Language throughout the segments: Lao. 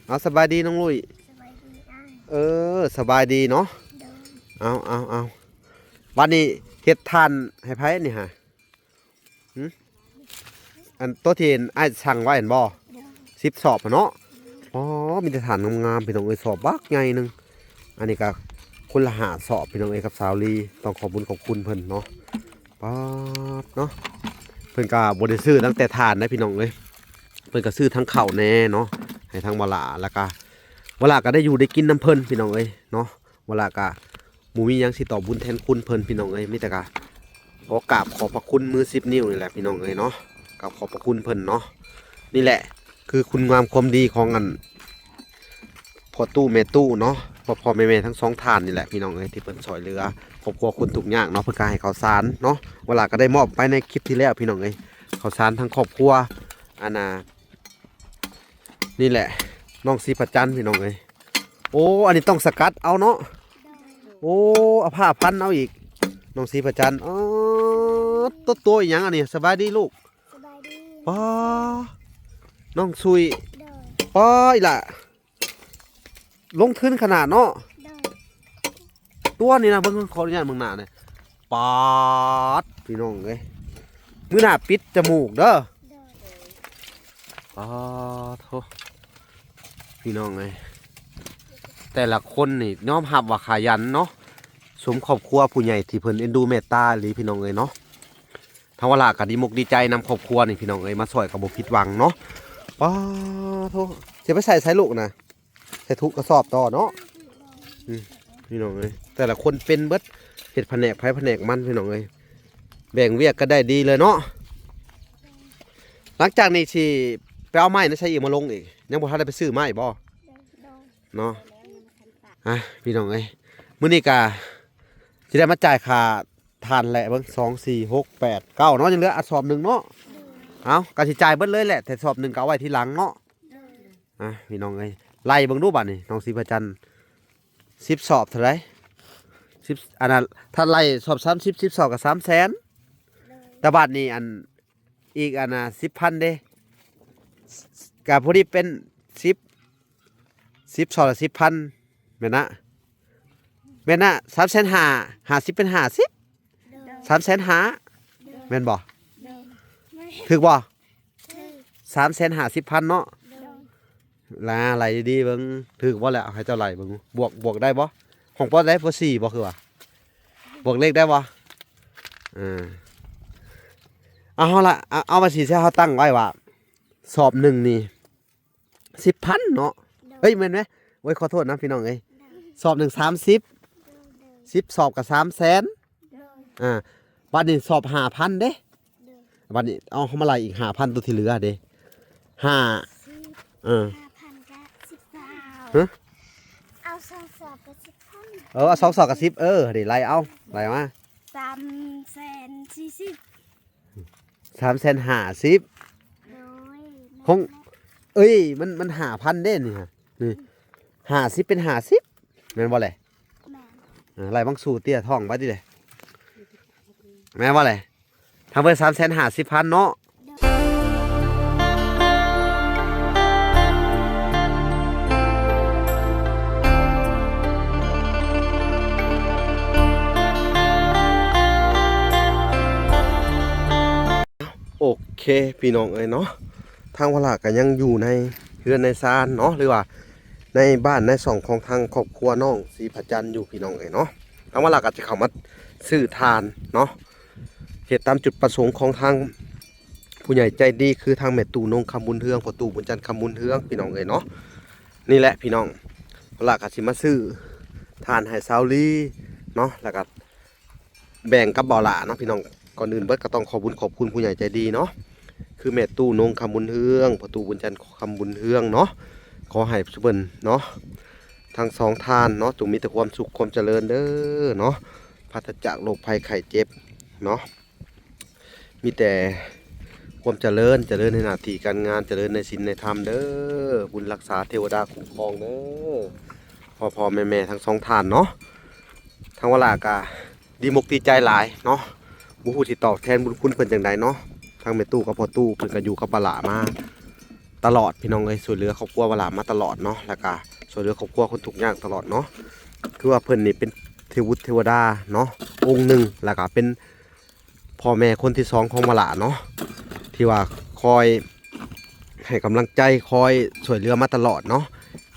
ເອົາ ສະບາຍດີນ້ອງລຸ້ຍ. ສະບາຍດີອ້າຍ. ເອີ ສະບາຍດີເນາະ. ໂດຍ. ເອົາ ເອົາ ເອົາ ບາດນີ້ເຮັດຖ່ານໃຫ້ໃຜນີ້ຫະ? ຫຶ? ອັນໂຕທີ່ອ້າຍສັ່ງໄວ້ຫັ້ນບໍ່? ໂດຍ. ສິບສອບຫັ້ນເນາະ. ອໍ ມີແຕ່ຖ່ານງາມໆ ພີ່ນ້ອງເອີຍ ສອບບັກໃຫຍ່ໜຶ່ງ. ອັນນີ້ກໍຄົນລະຫ້າສອບ ພີ່ນ້ອງເອີຍ ກັບສາວລີ. ຕ້ອງຂອບບຸນຂອບຄຸນເພິ່ນເນາະ. ປາດເນາະ ເພິ່ນກໍບໍ່ໄດ້ຊື້ຕັ້ງແຕ່ຖ່ານນະ ພີ່ນ້ອງເອີຍ. ເພິ່ນກໍຊື້ທັງເຂົ້າແດ່ເນາະ ໃຫ້ທາງວາລາ ແລ້ວກໍວາລາກໍໄດ້ຢູ່ໄດ້ກິນນຳເພິ່ນ ພີ່ນ້ອງເອີຍເນາະ. ວາລາກໍບໍ່ມີຫຍັງຊິຕອບບຸນແທນຄຸນເພິ່ນ ພີ່ນ້ອງເອີຍ. ມີແຕ່ກໍຂໍກາບຂອບພະຄຸນມືສິບນິ້ວນີ້ແຫຼະ ພີ່ນ້ອງເອີຍເນາະ. ກາບຂອບພະຄຸນເພິ່ນເນາະ. ນີ້ແຫຼະຄືຄຸນງາມຄວາມດີຂອງອັນ ພໍ່ຕູ້ແມ່ຕູ້ເນາະ ພໍ່ໆແມ່ໆທັງສອງທ່ານນີ້ແຫຼະ ພີ່ນ້ອງເອີຍ ທີ່ເພິ່ນຊ່ອຍເຫຼືອຄອບຄົວຄົນທຸກຍາກເນາະ. ເພິ່ນກໍໃຫ້ເຂົ້າສານເນາະ ວາລາກໍໄດ້ມອບໄປໃນຄລິບທີ່ແລ້ວ ພີ່ນ້ອງເອີຍ. ເຂົ້າສານທາງຄອບຄົວ ອັນນ່າ ນີ້ແຫຼະ ນ້ອງສີພະຈັນ ພີ່ນ້ອງເອີຍ. ໂອ້ ອັນນີ້ຕ້ອງສະກັດເອົາເນາະ. ໂອ້ ເອົາຜ້າພັນເອົາອີກ ນ້ອງສີພະຈັນ. ອໍ ຕົວ ຕົວອີຫຍັງອັນນີ້? ສະບາຍດີລູກ. ສະບາຍດີ. ປ້າ ນ້ອງຊຸຍ. ໂດຍ. ປ້າ ອີ່ຫຼ້າ ລົງທຶນຂະໜາດເນາະ. ໂດຍ. ຕົວນີ້ນະ ເບິ່ງ ຂໍອະນຸຍາດເບິ່ງໜ້າແດ່. ປາດ ພີ່ນ້ອງເອີຍ ມື້ໜ້າປິດຈະມູກເດີ. ໂດຍ. ປາດໂທ້ ພີ່ນ້ອງເອີຍ ແຕ່ລະຄົນນີ້ຍອມຮັບວ່າຂະຫຍັນເນາະ. ສົມຄອບຄົວຜູ້ໃຫຍ່ທີ່ເພິ່ນເອັນດູແມ່ນຕາອີ່ຫຼີ ພີ່ນ້ອງເອີຍເນາະ. ທາງວາລາກໍດີມົກດີໃຈນຳຄອບຄົວນີ້ ພີ່ນ້ອງເອີຍ ມາຊ່ອຍກໍບໍ່ຜິດຫວັງເນາະ. ປາດໂທ້ ຊິໄປໃສ່ໃສລູກນະ? ໃສ່ທຸກກະສອບຕໍ່ເນາະ. ອືມ ພີ່ນ້ອງເອີຍ ແຕ່ລະຄົນເປັນເບິດ ເຮັດພະແນກໃຜພະແນກມັນ ພີ່ນ້ອງເອີຍ. ແບ່ງວຽກກັນໄດ້ດີເລີຍເນາະ. ຫຼັງຈາກນີ້ຊິໄປເອົາໄມ້ໃນໃສອີກມາລົງອີກ? ຍັງບໍ່ທັນໄດ້ໄປຊື້ໄມ້ບໍ່? ໂດຍ. ເນາະ ອ່ະ ພີ່ນ້ອງເອີຍ ມື້ນີ້ກະຊິໄດ້ມາຈ່າຍຄ່າຖ່ານແຫຼະ ເບິ່ງ ສອງ ສີ່ ຫົກ ແປດ ເກົ້າ ເນາະ ຍັງເຫຼືອອັດສອບໜຶ່ງເນາະ. ໂດຍ. ເອົາ ກະຊິຈ່າຍເບິດເລີຍແຫຼະ ແຕ່ສອບໜຶ່ງກະເອົາໄວ້ທີຫຼັງເນາະ. ໂດຍ. ອ່ະ ພີ່ນ້ອງເອີຍ ໄລ່ເບິ່ງດູບາດນີ້ ນ້ອງສີພະຈັນ ສິບສອບເທົ່າໃດ? ສິບ ອັນນັ້ນ ຖ້າໄລ່ສອບສາມສິບ ສິບສອບກໍສາມແສນ. ໂດຍ. ແຕ່ບາດນີ້ ອັນ ອີກອັນນ່າ ສິບພັນເດ້ ກະພໍດີເປັນສິບ ສິບສອງລະສິບພັນ ແມ່ນນະ ແມ່ນນະ ສາມແສນຫ້າ ຫ້າສິບເປັນຫ້າສິບ ໂດຍ. ສາມແສນຫ້າ ໂດຍ. ແມ່ນບໍ່? ໂດຍ. ຖືກບໍ່? ຖືກ. ສາມແສນຫ້າສິບພັນເນາະ. ໂດຍ. ລາ ໄລ່ດີໆເບິ່ງ ຖືກບໍ່ແຫຼະ ໃຫ້ເຈົ້າໄລ່ເບິ່ງ ບວກ ບວກໄດ້ບໍ່? ຂອງປໍໄດ້ປໍສີ່ບໍ່ ຄືວ່າບວກເລກໄດ້ບໍ່? ເອີ ເອົາ ເຮົາລະ ເອົາ ເອົາວ່າຊີ້ ເຮົາຕັ້ງໄວ້ວ່າສອບໜຶ່ງນີ້ສິບພັນເນາະ. ໂດຍ. ເອີຍ ແມ່ນໄໝ? ໂອ້ຍ ຂໍໂທດນຳພີ່ນ້ອງເອີຍ ໂດຍ. ສອບໜຶ່ງສາມສິບ ໂດຍ ໂດຍ. ສິບສອບກໍສາມແສນ ໂດຍ. ອ່າ ບາດນີ້ສອບຫ້າພັນເດ້ ໂດຍ. ບາດນີ້ເອົາ ເຮົາມາໄລ່ອີກຫ້າພັນ ໂຕທີ່ເຫຼືອເດ້ ຫ້າ ສິບ ເອີ ຫ້າພັນກະສິບສອງ ຮະ ເອົາສອງສອບກະສິບພັນ ເອີ ເອົາສອງສອບກະສິບ ເອີ ເດ້ ໄລ່ເອົາ ໄລ່ມາ ສາມແສນສີ່ສິບ ສາມແສນຫ້າສິບ ໂດຍ ຂອງ ເອີຍ ມັນ ມັນຫ້າພັນເດ້ນີ້ ນີ້ ຫ້າສິບເປັນຫ້າສິບ ແມ່ນບໍ່ແຫຼະ? ແມ່ນ. ເອີ ໄລ່ບັງສູ່ເຕ້ຍທ້ອງໄປຕິເດ້ ແມ່ນບໍ່ແຫຼະ? ທັງເບິດສາມແສນຫ້າສິບພັນເນາະ. ໂອເຄ ພີ່ນ້ອງເອີຍເນາະ ທາງວາລາກໍຍັງຢູ່ໃນເຮືອນໃນຊານເນາະ ຫຼືວ່າໃນບ້ານໃນຊ່ອງຂອງທາງຄອບຄົວນ້ອງສີພະຈັນຢູ່ ພີ່ນ້ອງເອີຍເນາະ. ທາງວາລາກໍຈະເຂົ້າມາຊື້ຖ່ານເນາະ ເຮັດຕາມຈຸດປະສົງຂອງທາງຜູ້ໃຫຍ່ໃຈດີ ຄືທາງແມ່ຕູ້ນົງຄຳບຸນເຮືອງ ພໍ່ຕູ້ບຸນຈັນຄຳບຸນເຮືອງ ພີ່ນ້ອງເອີຍເນາະ. ນີ້ແຫຼະພີ່ນ້ອງ ວາລາກໍຊິມາຊື້ຖ່ານໃຫ້ສາວລີເນາະ ແລ້ວກໍ ແບ່ງກັບບ່າວຫຼ້າເນາະພີ່ນ້ອງ. ກ່ອນອື່ນເບິດກໍຕ້ອງຂອບບຸນຂອບຄຸນຜູ້ໃຫຍ່ໃຈດີເນາະ ຄືແມ່ຕູ້ນົງຄຳບຸນເຮືອງ ພໍ່ຕູ້ບຸນຈັນຄຳບຸນເຮືອງເນາະ. ຂໍໃຫ້ເພິ່ນເນາະ ທັງສອງທ່ານເນາະ ຈົ່ງມີແຕ່ຄວາມສຸກຄວາມຈະເລີນເດີເນາະ ປາສະຈາກໂລກໄພໄຂ້ເຈັບເນາະ. ມີແຕ່ຄວາມຈະເລີນ ຈະເລີນໃນໜ້າທີ່ການງານ ຈະເລີນໃນສິນໃນທຳເດີ ບຸນຮັກສາເທວະດາຄຸ້ມຄອງເດີ ພໍ່ໆແມ່ໆທັງສອງທ່ານເນາະ. ທາງວາລາກະດີມົກດີໃຈຫຼາຍເນາະ ບໍ່ຮູ້ຊິຕອບແທນບຸນຄຸນເພິ່ນຈັ່ງໃດເນາະ. ທາງແມ່ຕູ້ກັບພໍ່ຕູ້ເພິ່ນກະຢູ່ກັບວາລາມາ ຕະຫຼອດພີ່ນ້ອງເອີຍ, ຊ່ວຍເຫຼືອຄອບຄົວວະຫຼາມາຕະຫຼອດເນາະ, ແລ້ວກະຊ່ວຍເຫຼືອຄອບຄົວຄົນທຸກຍາກຕະຫຼອດເນາະ. ຄືວ່າເພິ່ນນີ້ເປັນເທວະບຸດເທວະດາເນາະ ອົງໜຶ່ງ, ແລ້ວກະເປັນພໍ່ແມ່ຄົນທີສອງຂອງວະຫຼາເນາະ ທີ່ວ່າຄອຍໃຫ້ກຳລັງໃຈ ຄອຍຊ່ວຍເຫຼືອມາຕະຫຼອດເນາະ.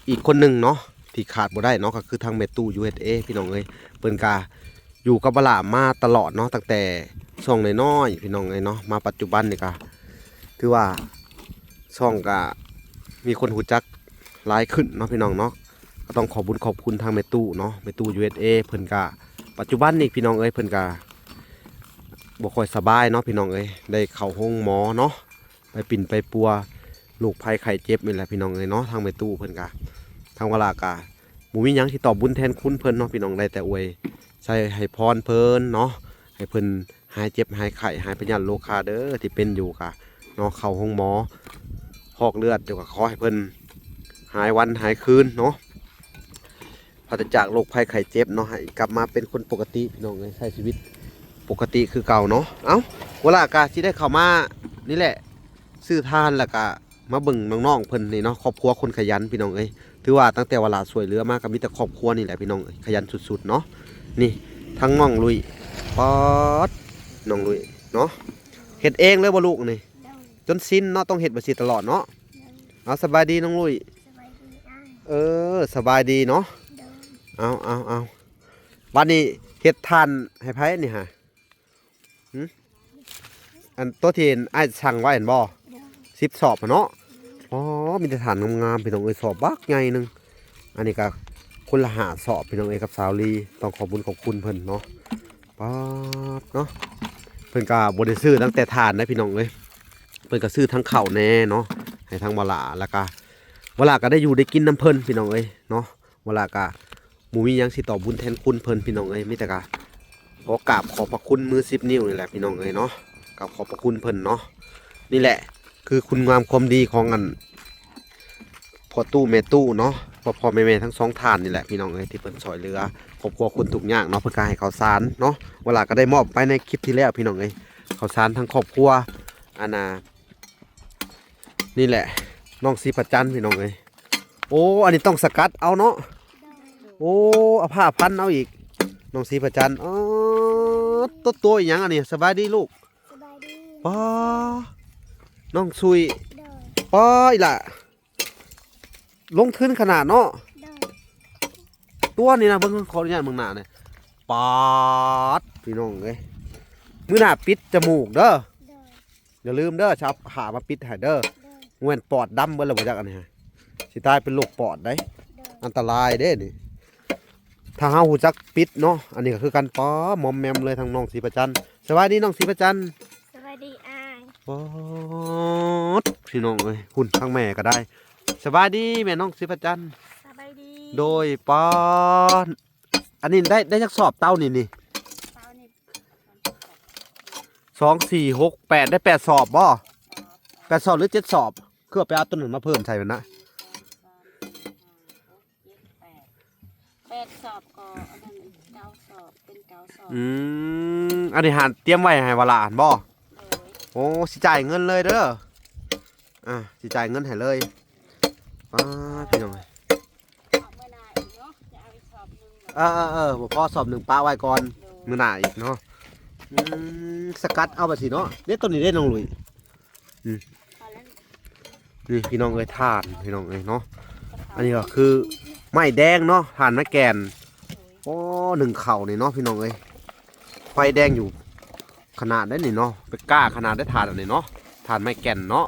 ອີກຄົນໜຶ່ງເນາະທີ່ຂາດບໍ່ໄດ້ເນາະ ກໍຄືທາງແມ່ຕູ້ ຢູເອສເອ ພີ່ນ້ອງເອີຍ, ເພິ່ນກະ ຢູ່ກັບວະຫຼາມາຕະຫຼອດເນາະ ຕັ້ງແຕ່ຊ່ອງນ້ອຍໆ ພີ່ນ້ອງເອີຍເນາະ, ມາປັດຈຸບັນນີ້ກະຖືວ່າຊ່ອງກະມີຄົນຮູ້ຈັກຫຼາຍຂຶ້ນເນາະ ພີ່ນ້ອງເນາະ. ກໍຕ້ອງຂອບບຸນຂອບຄຸນທາງແມ່ຕູ້ເນາະ, ແມ່ຕູ້ ຢູເອສເອ ເພິ່ນກະ ປັດຈຸບັນນີ້ ພີ່ນ້ອງເອີຍ ເພິ່ນກະບໍ່ຄ່ອຍສະບາຍເນາະ ພີ່ນ້ອງເອີຍ, ໄດ້ເຂົ້າໂຮງໝໍເນາະ, ໄປປິ່ນໄປປົວໂລກໄພໄຂ້ເຈັບນີ້ແຫຼະ ພີ່ນ້ອງເອີຍເນາະ. ທາງແມ່ຕູ້ເພິ່ນກະ ທາງວະຫຼາກະ ບໍ່ມີຫຍັງທີ່ຕອບບຸນແທນຄຸນເພິ່ນເນາະ ພີ່ນ້ອງ, ໄດ້ແຕ່ອວຍໄຊໃຫ້ພອນເພິ່ນເນາະ, ໃຫ້ເພິ່ນຫາຍເຈັບຫາຍໄຂ້ ຫາຍພະຍາດໂລຄາເດີ ທີ່ເປັນຢູ່ກະເນາະ, ເຂົ້າໂຮງໝໍຟອກເລືອດ ແລ້ວກໍຂໍໃຫ້ເພິ່ນຫາຍວັນຫາຍຄືນເນາະ, ປາສະຈາກໂລກໄພໄຂ້ເຈັບເນາະ, ໃຫ້ກັບມາເປັນຄົນປົກກະຕິ ພີ່ນ້ອງເອີຍ, ໃຊ້ຊີວິດປົກກະຕິຄືເກົ່າເນາະ. ເອົ້າ ວະຫຼາກະຊິໄດ້ເຂົ້າມານີ້ແຫຼະ ຊື້ຖ່ານ ແລ້ວກະມາເບິ່ງນ້ອງໆເພິ່ນນີ້ເນາະ, ຄອບຄົວຄົນຂະຫຍັນ ພີ່ນ້ອງເອີຍ. ຖືວ່າຕັ້ງແຕ່ວະຫຼາຊ່ວຍເຫຼືອມາກໍມີແຕ່ຄອບຄົວນີ້ແຫຼະ ພີ່ນ້ອງເອີຍ, ຂະຫຍັນສຸດໆເນາະ. ນີ້ທັງນ້ອງລຸ້ຍ ປາດ ນ້ອງລຸ້ຍເນາະ, ເຮັດເອງເລີຍບໍ່ລູກນີ້? ໂດຍ ຈົນຊິນເນາະ, ຕ້ອງເຮັດແບບຊີ້ຕະຫຼອດເນາະ. ໂດຍ ເອົາ ສະບາຍດີນ້ອງລຸ້ຍ. ສະບາຍດີອ້າຍ. ເອີ ສະບາຍດີເນາະ. ໂດຍ ເອົາໆໆ ບາດນີ້ເຮັດຖ່ານໃຫ້ໃຜນີ້ຫາ? ຫຶ ອັນໂຕທີ່ອ້າຍສັ່ງໄວ້ຫັ້ນບໍ່? ໂດຍ ສິບສອບຫັ້ນເນາະ. ອໍ ມີແຕ່ຖ່ານງາມໆ ພີ່ນ້ອງເອີຍ, ສອບບັກໃຫຍ່ໜຶ່ງ. ອັນນີ້ກໍຄົນລະຫ້າສອບ ພີ່ນ້ອງເອີຍ ກັບສາວລີ, ຕ້ອງຂອບບຸນຂອບຄຸນເພິ່ນເນາະ. ປາດເນາະ, ເພິ່ນກໍບໍ່ໄດ້ຊື້ຕັ້ງແຕ່ຖ່ານໄດ໋ ພີ່ນ້ອງເອີຍ, ເພິ່ນກໍຊື້ທັງເຂົ້າແດ່ເນາະ ໃຫ້ທາງວະຫຼາ, ແລ້ວກໍວະຫຼາກໍໄດ້ຢູ່ໄດ້ກິນນຳເພິ່ນ ພີ່ນ້ອງເອີຍເນາະ. ວະຫຼາກໍບໍ່ມີຫຍັງຊິຕອບບຸນແທນຄຸນເພິ່ນ ພີ່ນ້ອງເອີຍ, ມີແຕ່ກໍຂໍກາບຂອບພະຄຸນມືສິບນິ້ວນີ້ແຫຼະ ພີ່ນ້ອງເອີຍເນາະ, ກາບຂອບພະຄຸນເພິ່ນເນາະ. ນີ້ແຫຼະຄືຄຸນງາມຄວາມດີຂອງອັນ ພໍ່ຕູ້ແມ່ຕູ້ເນາະ, ພໍ່ໆແມ່ໆທັງສອງທ່ານນີ້ແຫຼະ ພີ່ນ້ອງເອີຍ, ທີ່ເພິ່ນຊ່ວຍເຫຼືອຄອບຄົວຄົນທຸກຍາກເນາະ, ເພິ່ນກໍໃຫ້ເຂົ້າສານເນາະ. ວະຫຼາກໍໄດ້ມອບໄປໃນຄລິບທີ່ແລ້ວ ພີ່ນ້ອງເອີຍ, ເຂົ້າສານທາງຄອບຄົວ ອັນນ່າ ນີ້ແຫຼະ ນ້ອງສີພະຈັນ ພີ່ນ້ອງເອີຍ. ໂອ້ ອັນນີ້ຕ້ອງສະກັດເອົາເນາະ. ໂອ້ ເອົາຜ້າພັນເອົາອີກ ນ້ອງສີພະຈັນ. ອໍ ຕົວ ຕົວອີຫຍັງອັນນີ້? ສະບາຍດີລູກ. ສະບາຍດີ. ປ້າ ນ້ອງຊຸຍ. ໂດຍ. ປ້າ ອີ່ຫຼ້າ ລົງທຶນຂະໜາດເນາະ. ໂດຍ. ຕົວນີ້ນະ ເບິ່ງ ຂໍອະນຸຍາດເບິ່ງໜ້າແດ່. ປາດ ພີ່ນ້ອງເອີຍ, ມື້ໜ້າປິດຈະມູກເດີ. ໂດຍ. ຢ່າລືມເດີ ຊິເອົາຜ້າມາປິດໃຫ້ເດີ. ໂດຍ. ບໍ່ແມ່ນປອດດຳເບິດແລ້ວບໍ່ຈັກ ອັນນີ້ ຊິຕາຍເປັນໂລກປອດໄດ໋. ໂດຍ. ອັນຕະລາຍເດ້ນີ້ ຖ້າເຮົາຮູ້ຈັກປິດເນາະ. ອັນນີ້ກໍຄືກັນ ປ້າ ມອມແມມເລີຍ ທາງນ້ອງສີພະຈັນ. ສະບາຍດີນ້ອງສີພະຈັນ. ສະບາຍດີອ້າຍ. ປາດ ພີ່ນ້ອງເອີຍ ພຸ້ນ ທາງແມ່ກໍໄດ້. ສະບາຍດີແມ່ນ້ອງສີພະຈັນ. ສະບາຍດີ. ໂດຍ. ປາດ ອັນນີ້ໄດ້ ໄດ້ຈັກສອບເຕົ້ານີ້ນີ້? ເຕົ້ານີ້ ສອງ ສີ່ ຫົກ ແປດ ໄດ້ແປດສອບບໍ່? ສອບ ແປດສອບ ຫຼື ເຈັດສອບ? ຄືວ່າໄປເອົາຕົວນັ້ນມາເພີ່ມໃສ່ມັນນະ. ສອງ ສາມ ສີ່ ຫົກ ເຈັດ ແປດ ແປດສອບກໍອັນນັ້ນອີກເກົ້າສອບ ເປັນເກົ້າສອບ. ອືມ ອັນນີ້ຫາຕຽມໄວ້ໃຫ້ວະລະຫັ້ນບໍ່? ໂດຍ. ໂອ້ ຊິຈ່າຍເງິນເລີຍເດີ. ອ່າ ຊິຈ່າຍເງິນໃຫ້ເລີຍ. ປ້າ ພີ່ນ້ອງເອີຍ ອອກມື້ໜ້າອີກເນາະ ຈະເອົາອີກສອບໜຶ່ງ. ເອີໆໆ ບໍ່ພໍສອບໜຶ່ງປະໄວ້ກ່ອນ. ໂດຍ. ມື້ໜ້າອີກເນາະ. ອືມ ສະກັດເອົາແບບຊີ້ເນາະ. ເດ້ ຕົວນີ້ເດ້ນ້ອງລຸ້ຍ. ອືມ ພໍແລ້ວ. ນີ້ພີ່ນ້ອງເອີຍ ຖ່ານ ພີ່ນ້ອງເອີຍເນາະ. ອັນນີ້ກໍຄືໄມ້ແດງເນາະ ຖ່ານໄມ້ແກ່ນ. ໂອ້ ໜຶ້ງເຂົ້ານີ້ເນາະ ພີ່ນ້ອງເອີຍ, ໄຟແດງຢູ່ຂະໜາດໃດນີ້ເນາະ, ໄປກ້າຂະໜາດໃດຖ່ານອັນນີ້ເນາະ, ຖ່ານໄມ້ແກ່ນເນາະ.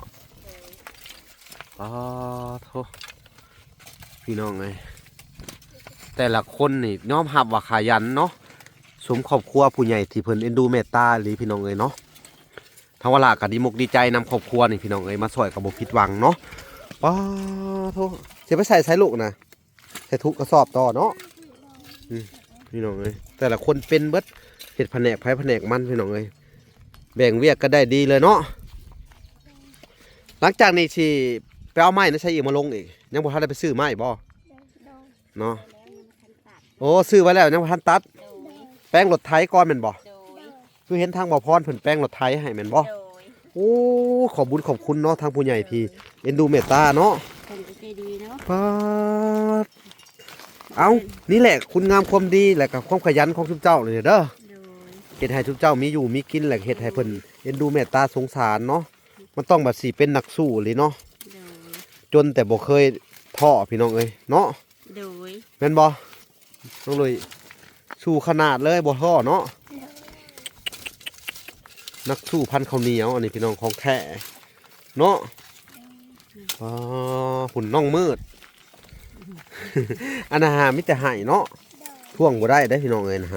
ປາໂທ ພີ່ນ້ອງເອີຍ ແຕ່ລະຄົນນີ້ຍອມຮັບວ່າຂະຫຍັນເນາະ, ສົມຄອບຄົວຜູ້ໃຫຍ່ທີ່ເພິ່ນເອັນດູເມດຕາອີ່ຫຼີ ພີ່ນ້ອງເອີຍເນາະ. ທາງວະລາກໍດີມົກດີໃຈນຳຄອບຄົວນີ້ ພີ່ນ້ອງເອີຍ, ມາຊ່ອຍກໍບໍ່ຜິດຫວັງເນາະ. ປາໂທ ຊິໄປໃສ່ໃສລູກນະ? ໃສ່ທຸກກະສອບຕໍ່ເນາະ. ອືມ ພີ່ນ້ອງເອີຍ ແຕ່ລະຄົນເປັນເບິດ, ເຮັດພະແນກໃຜພະແນກມັນ ພີ່ນ້ອງເອີຍ, ແບ່ງວຽກກັນໄດ້ດີເລີຍເນາະ. ຫຼັງຈາກນີ້ຊິໄປເອົາໄມ້ໃນໃສອີກມາລົງອີກ? ຍັງບໍ່ທັນໄດ້ໄປຊື້ໄມ້ບໍ່? ເນາະ. ໂອ້ ຊື້ໄວ້ແລ້ວ ຍັງບໍ່ທັນຕັດ. ໂດຍ. ແປງລົດໄຖກ່ອນແມ່ນບໍ່? ໂດຍ. ຄືເຫັນທາງບ່າວພອນເພິ່ນແປງລົດໄຖໃຫ້ແມ່ນບໍ່? ໂດຍ. ໂອ້ ຂອບບຸນຂອບຄຸນເນາະ ທາງຜູ້ໃຫຍ່ທີ່ເອັນດູເມດຕາເນາະ. ເພິ່ນກໍໃຈດີເນາະ. ປາດ ເອົ້າ ນີ້ແຫຼະຄຸນງາມຄວາມດີ ແລະກໍຄວາມຂະຫຍັນຂອງຊຸມເຈົ້ານີ້ເດີ. ໂດຍ. ເຮັດໃຫ້ຊຸມເຈົ້າມີຢູ່ມີກິນ ແລະເຮັດໃຫ້ເພິ່ນເອັນດູເມດຕາສົງສານເນາະ. ມັນຕ້ອງແບບຊິເປັນນັກສູ້ອີ່ຫຼີເນາະ. ໂດຍ. ຈົນແຕ່ບໍ່ເຄີຍທໍ້ ພີ່ນ້ອງເອີຍເນາະ. ໂດຍ. ແມ່ນບໍ່ ນ້ອງລຸຍ? ສູ້ຂະໜາດເລີຍ ບໍ່ທໍ້ເນາະ. ໂດຍ. ນັກສູ້ພັນເຂົ້າໜຽວ ອັນນີ້ ພີ່ນ້ອງ ຂອງແທ້ເນາະ. ອໍ ພຸ້ນນ້ອງມືດ ອັນນັ້ນຫາມີແຕ່ໄຫ້ເນາະ. ໂດຍ. ທວງບໍ່ໄດ້ເດ້ ພີ່ນ້ອງເອີຍນະ.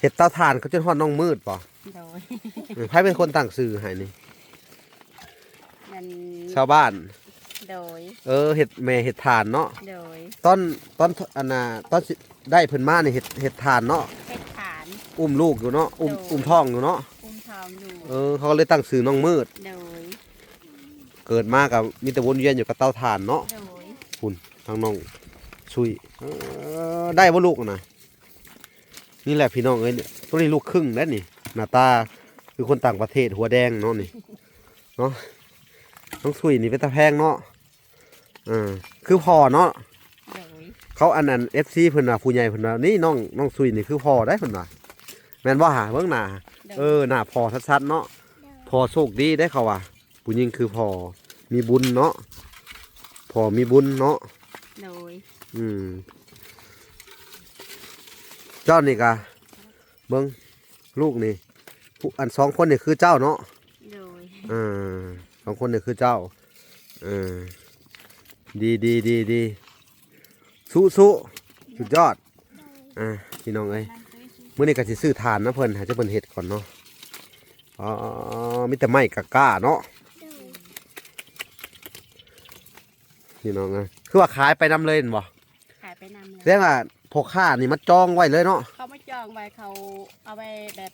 ເຮັດເຕົາຖ່ານເຂົາຈົນຮອດນ້ອງມືດບໍ່? ໂດຍ. ເອີ ໃຜເປັນຄົນຕັ້ງຊື່ໃຫ້ນີ້? ອັນ ຊາວບ້ານ. ໂດຍ. ເອີ ເຮັດແມ່ເຮັດຖ່ານເນາະ. ໂດຍ. ຕອນ ຕອນ ອັນນ່າ ຕອນຊິໄດ້ເພິ່ນມານີ້ ເຮັດ ເຮັດຖ່ານເນາະ. ເຮັດຖ່ານ. ອຸ້ມລູກຢູ່ເນາະ ອຸ້ມ ໂດຍ ອຸ້ມທ້ອງຢູ່ເນາະ. ອຸ້ມທ້ອງຢູ່. ເອີ ເຂົາກໍເລີຍຕັ້ງຊື່ນ້ອງມືດ. ໂດຍ. ເກີດມາກໍມີແຕ່ວົນວຽນຢູ່ກັບເຕົາຖ່ານເນາະ. ໂດຍ. ພຸ້ນ ທາງນ້ອງຊຸຍ ເອີ ໄດ້ບໍ່ລູກນະ? ນີ້ແຫຼະພີ່ນ້ອງເອີຍ ໂຕນີ້ລູກຄຶ່ງເດ້ນີ້. ໜ້າຕາຄືຄົນຕ່າງປະເທດ ຫົວແດງເນາະນີ້ເນາະ. ນ້ອງຊຸຍນີ້ເປັນຕາແພງເນາະ. ເອີ ຄືພໍ່ເນາະ. ໂດຍ. ເຂົາ ອັນ ອັນ ເອັຟຊີ ເພິ່ນວ່າ ຜູ້ໃຫຍ່ເພິ່ນວ່າ ນີ້ນ້ອງ ນ້ອງຊຸຍນີ້ຄືພໍ່ໄດ໋ ເພິ່ນວ່າ. ແມ່ນບໍ່ຫາ? ເບິ່ງໜ້າ. ໂດຍ. ເອີ ໜ້າພໍ່ຊັດໆເນາະ. ໂດຍ. ພໍ່ໂຊກດີເດ້ ເຂົາວ່າ. ຜູ້ຍິງຄືພໍ່ມີບຸນເນາະ ພໍ່ມີບຸນເນາະ. ໂດຍ. ອືມ ເຈົ້ານີ້ກະເບິ່ງ ລູກນີ້ ຜູ້ ອັນສອງຄົນນີ້ຄືເຈົ້າເນາະ. ໂດຍ. ເອີ ສອງຄົນນີ້ຄືເຈົ້າ. ເອີ ດີໆໆໆ ສູ້ໆ ສຸດຍອດ. ອ່າ ພີ່ນ້ອງເອີຍ ມື້ນີ້ກໍຊິຊື້ຖ່ານນຳເພິ່ນ ໃຫ້ເຈົ້າເພິ່ນເຮັດກ່ອນເນາະ. ອໍ ມີແຕ່ໄມ້ກະກ້າເນາະ. ໂດຍ. ພີ່ນ້ອງເອີຍ ຄືວ່າຂາຍໄປນຳເລີຍແມ່ນບໍ່? ຂາຍໄປນຳເລີຍ. ແສດງວ່າພໍ່ຄ້ານີ້ມາຈອງໄວ້ເລີຍເນາະ. ເຂົາມາຈອງໄວ້ ເຂົາເອົາໄວ້ແບບ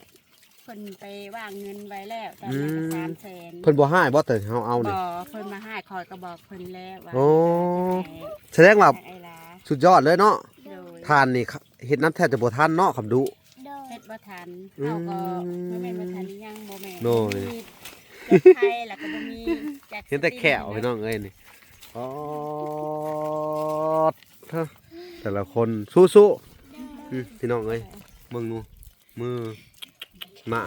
ເພິ່ນໄປວາງເງິນໄວ້ແລ້ວ ຕອນນັ້ນກໍ ອືມ ສາມແສນ. ເພິ່ນບໍ່ຮ້າຍບໍ່ ຕອນເຮົາເອົານີ້? ບໍ່ ເພິ່ນມາຮ້າຍ ຂ້ອຍກໍບອກເພິ່ນແລ້ວວ່າ ໂອ້ ຢາກໃຫ້ ສະແດງວ່າ ຢາກໃຫ້ຫຼາ ສຸດຍອດເລີຍເນາະ. ໂດຍ. ທ່ານນີ້ເຮັດນຳແທບຈະບໍ່ທັນເນາະ ຄຳດຸ. ໂດຍ. ເຮັດບໍ່ທັນ. ອືມ ເຮົາກໍບໍ່ແມ່ນບໍ່ທັນອີ່ຫຍັງ ບໍ່ແມ່ນ. ໂດຍ. ມີລົດໄຖ ແລ້ວກໍບໍ່ມີຈັກ ເຫັນແຕ່ແຂ້ວ ສະຕິງ ພີ່ນ້ອງເອີຍນີ້. ອໍ ເອີ ແຕ່ລະຄົນ ສູ້ໆ. ອືມ ພີ່ນ້ອງເອີຍ ເບິ່ງດູ ມື ໜ້າ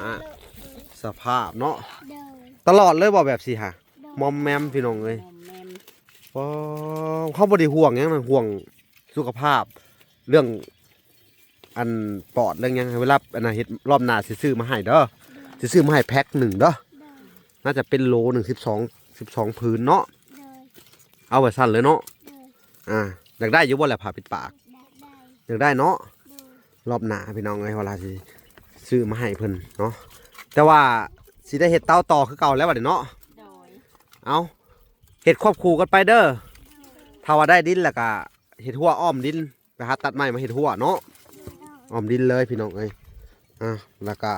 ສະພາບເນາະ. ໂດຍ. ຕະຫຼອດເລີຍບໍ່ແບບຊີ້ຫະ? ໂດຍ. ມອມແມມ ພີ່ນ້ອງເອີຍ ມອມແມມ. ອໍ ເຮົາບໍ່ໄດ້ຫ່ວງຫຍັງນະ ຫ່ວງສຸຂະພາບ ເລື່ອງ ອັນ ປອດເລື່ອງຫຍັງ ເວລາ ອັນນ່າ ເຮັດ ລອບໜ້າຊິຊື້ມາໃຫ້ເດີ. ໂດຍ. ຊິຊື້ມາໃຫ້ແພັກໜຶ່ງເດີ. ໂດຍ. ໜ້າຈະເປັນໂລໜຶ່ງ ສິບສອງ ສິບສອງຜືນເນາະ. ໂດຍ. ເອົາໄວ້ຊັ້ນເລີຍເນາະ. ໂດຍ. ອ່າ ຢາກໄດ້ຢູ່ບໍ່ແຫຼະຜ້າປິດປາກ? ຢາກໄດ້. ຢາກໄດ້ເນາະ. ໂດຍ. ລອບໜ້າພີ່ນ້ອງເອີຍ ເວລາຊິຊື້ມາໃຫ້ເພິ່ນເນາະ ແຕ່ວ່າຊິໄດ້ເຮັດເຕົາຕໍ່ຄືເກົ່າແລ້ວບັດນີ້ເນາະ. ໂດຍ. ເອົາ ເຮັດຄວບຄູ່ກັນໄປເດີ. ຖ້າວ່າໄດ້ດິນແລ້ວກະເຮັດຮົ້ວອ້ອມດິນ ໄປຫາຕັດໄມ້ມາເຮັດຮົ້ວເນາະ ອ້ອມດິນເລີຍພີ່ນ້ອງເອີຍ. ອ່າ ແລ້ວກະ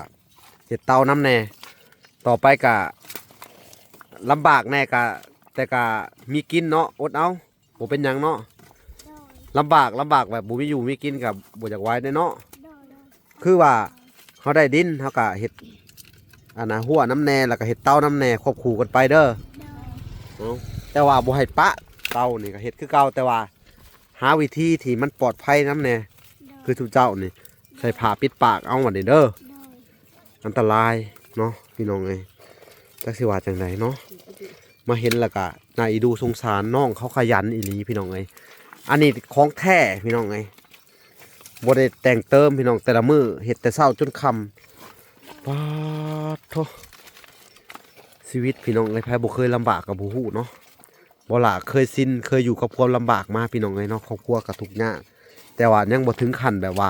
ເຮັດເຕົານຳແດ່ ຕໍ່ໄປກະລຳບາກແດ່ກະ ແຕ່ກະມີກິນເນາະ ອົດເອົາ ບໍ່ເປັນຫຍັງເນາະ. ໂດຍ. ລຳບາກ ລຳບາກແບບບໍ່ມີຢູ່ມີກິນກໍບໍ່ຢາກໄຫວເດ້ເນາະ. ໂດຍ ໂດຍ. ຄືວ່າເຮົາໄດ້ດິນ ເຮົາກໍເຮັດ ອັນນ່າ ຮົ້ວນຳແດ່ ແລ້ວກໍເຮັດເຕົານຳແດ່ ຄວບຄູ່ກັນໄປເດີ. ໂດຍ. ເນາະ ແຕ່ວ່າບໍ່ໃຫ້ປະ ເຕົານີ້ກໍເຮັດຄືເກົ່າ ແຕ່ວ່າຫາວິທີທີ່ມັນປອດໄພນຳແດ່. ໂດຍ. ຄືຊຸມເຈົ້ານີ້ ໂດຍ ໃສ່ຜ້າປິດປາກເອົາບັດນີ້ເດີ. ໂດຍ. ອັນຕະລາຍເນາະພີ່ນ້ອງເອີຍ ຈັກຊິວ່າຈັ່ງໃດເນາະ. ມາເຫັນແລ້ວກະໜ້າອີດູສົງສານ ນ້ອງເຂົາຂະຫຍັນອີ່ຫຼີພີ່ນ້ອງເອີຍ. ອັນນີ້ຂອງແທ້ພີ່ນ້ອງເອີຍ ບໍ່ໄດ້ແຕ່ງເຕີມພີ່ນ້ອງ ແຕ່ລະມື້ເຮັດແຕ່ເຊົ້າຈົນຄ່ຳ. ປາດໂທ້ ຊີວິດພີ່ນ້ອງເອີຍ ໃຜບໍ່ເຄີຍລຳບາກກໍບໍ່ຮູ້ເນາະ. ບໍ່ຫຼ້າເຄີຍຊິນ ເຄີຍຢູ່ກັບຄວາມລຳບາກມາພີ່ນ້ອງເອີຍເນາະ ຄອບຄົວກໍທຸກຍາກ ແຕ່ວ່າຍັງບໍ່ເຖິງຂັ້ນແບບວ່າ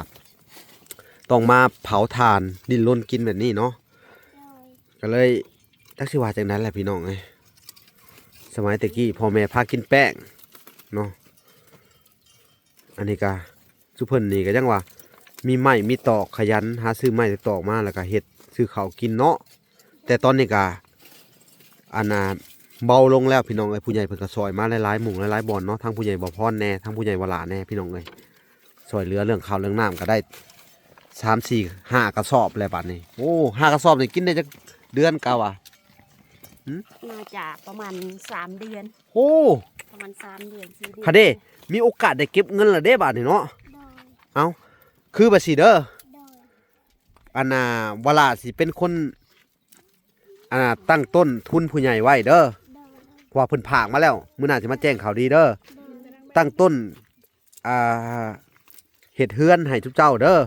ຕ້ອງມາເຜົາຖ່ານ ດີ້ນລົນກິນແບບນີ້ເນາະ. ໂດຍ. ກໍເລີຍຈັກຊິວ່າຈັ່ງໃດແຫຼະພີ່ນ້ອງເອີຍ ສະໄໝແຕ່ກີ້ພໍ່ແມ່ພາກິນແປ້ງເນາະ. ອັນນີ້ກະ ຊຸເພິ່ນນີ້ກະຍັງວ່າ ມີໄມ້ມີຕອກ ຂະຫຍັນຫາຊື້ໄມ້ຕອກມາ ແລ້ວກະເຮັດ ຊື້ເຂົ້າກິນເນາະ. ແຕ່ຕອນນີ້ກະ ອັນນ່າ ເບົາລົງແລ້ວພີ່ນ້ອງເອີຍ ຜູ້ໃຫຍ່ເພິ່ນກໍຊ່ອຍມາຫຼາຍໆໝູ່ຫຼາຍໆບ່ອນເນາະ ທັງຜູ້ໃຫຍ່ບໍ່ພອນແດ່ ທັງຜູ້ໃຫຍ່ວະຫຼາແດ່ພີ່ນ້ອງເອີຍ. ຊ່ອຍເຫຼືອເລື່ອງເຂົ້າເລື່ອງນ້ຳກໍໄດ້ ສາມ ສີ່ ຫ້າ ກະສອບແລ້ວບັດນີ້. ໂອ້ ຫ້າ ກະສອບນີ້ກິນໄດ້ຈັກເດືອນກະວ່າ? ໜ້າຈະປະມານສາມເດືອນ. ໂອ້ ປະມານສາມເດືອນ ສີ່ເດືອນ. ພະເດ ມີໂອກາດໄດ້ເກັບເງິນແລ້ວເດ້ບາດນີ້ເນາະ. ໂດຍ. ເອົ້າ ຄືວ່າຊີ້ເດີ ໂດຍ. ອັນນ່າ ວະລາຊິເປັນຄົນ ອັນນ່າ ຕັ້ງຕົ້ນທຶນຜູ້ໃຫຍ່ໄວ້ເດີ. ໂດຍ. ເພາະວ່າເພິ່ນຝາກມາແລ້ວ ມື້ໜ້າຊິມາແຈ້ງຂ່າວດີເດີ. ໂດຍ. ຕັ້ງຕົ້ນ ອ່າ ເຮັດເຮືອນໃຫ້ຊຸມເຈົ້າເດີ. ໂດຍ.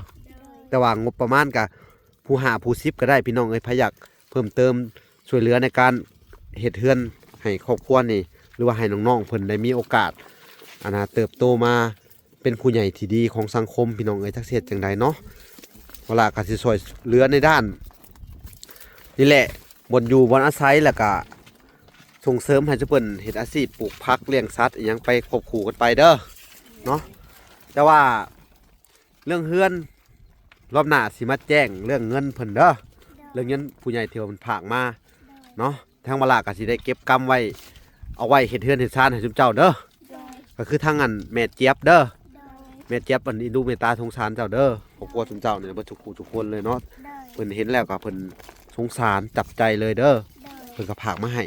ແຕ່ວ່າງົບປະມານກະຜູ້ຫ້າຜູ້ສິບກໍໄດ້ ພີ່ນ້ອງເອີຍ. ໃຜຢາກເພີ່ມເຕີມຊ່ວຍເຫຼືອໃນການເຮັດເຮືອນໃຫ້ຄອບຄົວນີ້ ຫຼືວ່າໃຫ້ນ້ອງໆເພິ່ນໄດ້ມີໂອກາດ ອັນນ່າ ເຕີບໂຕມາເປັນຜູ້ໃຫຍ່ທີ່ດີຂອງສັງຄົມ ພີ່ນ້ອງເອີຍ. ຈັກຊິເຮັດຈັ່ງໃດເນາະ ວະລາກໍຊິຊ່ວຍເຫຼືອໃນດ້ານນີ້ແຫຼະ ບ່ອນຢູ່ບ່ອນອາໄສ ແລ້ວກະສົ່ງເສີມໃຫ້ຊຸມເພິ່ນເຮັດອາຊີບປູກຜັກ ລ້ຽງສັດອີ່ຫຍັງໄປຄວບຄູ່ກັນໄປເດີເນາະ. ແຕ່ວ່າເລື່ອງເຮືອນ ລອບໜ້າຊິມາແຈ້ງເລື່ອງເງິນເພິ່ນເດີ. ໂດຍ. ເລື່ອງເງິນຜູ້ໃຫຍ່ທີ່ວ່າເພິ່ນຝາກມາ ໂດຍ ເນາະ. ທາງວະລາກໍຊິໄດ້ເກັບກຳໄວ້ ເອົາໄວ້ເຮັດເຮືອນເຮັດຊານໃຫ້ຊຸມເຈົ້າເດີ. ໂດຍ. ກໍຄືທາງອັນແມ່ຈຽບເດີ. ໂດຍ. ແມ່ຈຽບອັນອີ່ດູເມດຕາສົງສານເຈົ້າເດີ. ຄອບຄົວຊຸມເຈົ້ານີ້ເບິດທຸກຄູ່ທຸກຄົນເລີຍເນາະ. ໂດຍ. ເພິ່ນເຫັນແລ້ວກໍເພິ່ນສົງສານຈັບໃຈເລີຍເດີ. ໂດຍ. ເພິ່ນກໍຝາກມາໃຫ້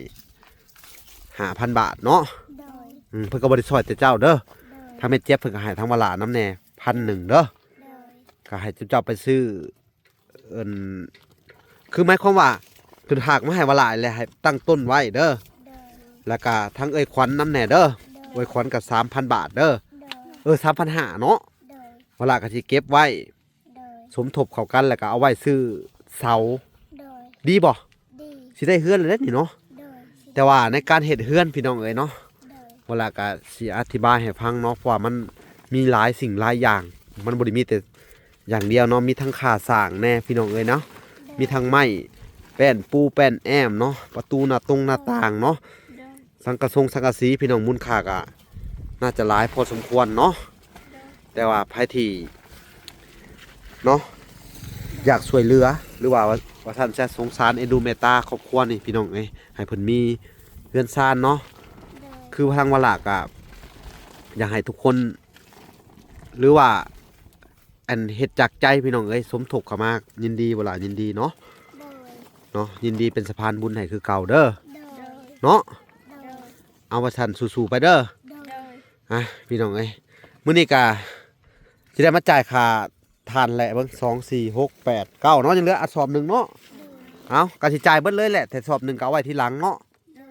ຫ້າພັນບາດເນາະ. ໂດຍ. ອືມ ເພິ່ນກໍບໍ່ໄດ້ຊ່ອຍແຕ່ເຈົ້າເດີ. ໂດຍ. ທາງແມ່ຈຽບເພິ່ນກໍໃຫ້ທາງວະລານຳແດ່ພັນໜຶ່ງເດີ. ໂດຍ. ກໍໃຫ້ເຈົ້າໄປຊື້ ເອີ້ນ ຄືໝາຍຄວາມວ່າເພິ່ນຝາກມາໃຫ້ວະລາ ແລະ ໃຫ້ຕັ້ງຕົ້ນໄວ້ເດີ. ໂດຍ. ແລ້ວກະທັງເອື້ອຍຂວັນນຳແດ່ເດີ. ໂດຍ. ເອື້ອຍຂວັນກໍສາມພັນບາດເດີ. ໂດຍ. ເອີ ສາມພັນຫ້າເນາະ. ໂດຍ. ວະລາກໍຊິເກັບໄວ້ ໂດຍ ສົມທົບເຂົ້າກັນ ແລ້ວກໍເອົາໄວ້ຊື້ເສົາ. ໂດຍ. ດີບໍ່? ດີ. ຊິໄດ້ເຮືອນແລ້ວເດ້ນີ້ເນາະ. ໂດຍ. ແຕ່ວ່າໃນການເຮັດເຮືອນ ພີ່ນ້ອງເອີຍເນາະ. ໂດຍ. ວະລາກໍຊິອະທິບາຍໃຫ້ຟັງເນາະ ເພາະວ່າມັນມີຫຼາຍສິ່ງຫຼາຍຢ່າງ ມັນບໍ່ໄດ້ມີແຕ່ ຢ່າງດຽວເນາະ ມີທັງຄ່າສ້າງແດ່ພີ່ນ້ອງເອີຍເນາະ. ໂດຍ. ມີທັງໄມ້ ແປ້ນປູແປ້ນແອ້ມເນາະ ປະຕູໜ້າຕົງໜ້າຕ່າງເນາະ. ໂດຍ. ສັງກະສົງສັງກະສີພີ່ນ້ອງ ມູນຄ່າກະໜ້າຈະຫຼາຍພໍສົມຄວນເນາະ. ໂດຍ. ແຕ່ວ່າໃຜທີ່ເນາະ ຢາກຊ່ວຍເຫຼືອ ຫຼືວ່າ ວ່າ ວ່າຊັ້ນຊະ ສົງສານເອັນດູເມດຕາຄອບຄົວນີ້ພີ່ນ້ອງເອີຍ ໃຫ້ເພິ່ນມີເຮືອນຊານເນາະ. ໂດຍ. ຄືທາງວະລາກະຢາກໃຫ້ທຸກຄົນ ຫຼືວ່າ ອັນເຮັດຈາກໃຈພີ່ນ້ອງເອີຍ ສົມທົບເຂົ້າມາ ຍິນດີບໍ່ລະ ຍິນດີເນາະ. ໂດຍ. ເນາະ ຍິນດີເປັນສະພານບຸນໃຫ້ຄືເກົ່າເດີ. ໂດຍ. ເນາະ. ໂດຍ. ເອົາວ່າຊັ້ນ ສູ້ໆໄປເດີ. ໂດຍ. ອ່ະ ພີ່ນ້ອງເອີຍ ມື້ນີ້ກະຊິໄດ້ມາຈ່າຍຄ່າຖ່ານແຫຼະ ເບິ່ງ ສອງ ສີ່ ຫົກ ແປດ ເກົ້າ ເນາະ ຍັງເຫຼືອ ອາ ສອບໜຶ່ງເນາະ. ໂດຍ. ເອົາ ກະຊິຈ່າຍເບິດເລີຍແຫຼະ ແຕ່ສອບໜຶ່ງກະເອົາໄວ້ທີຫຼັງເນາະ. ໂດຍ.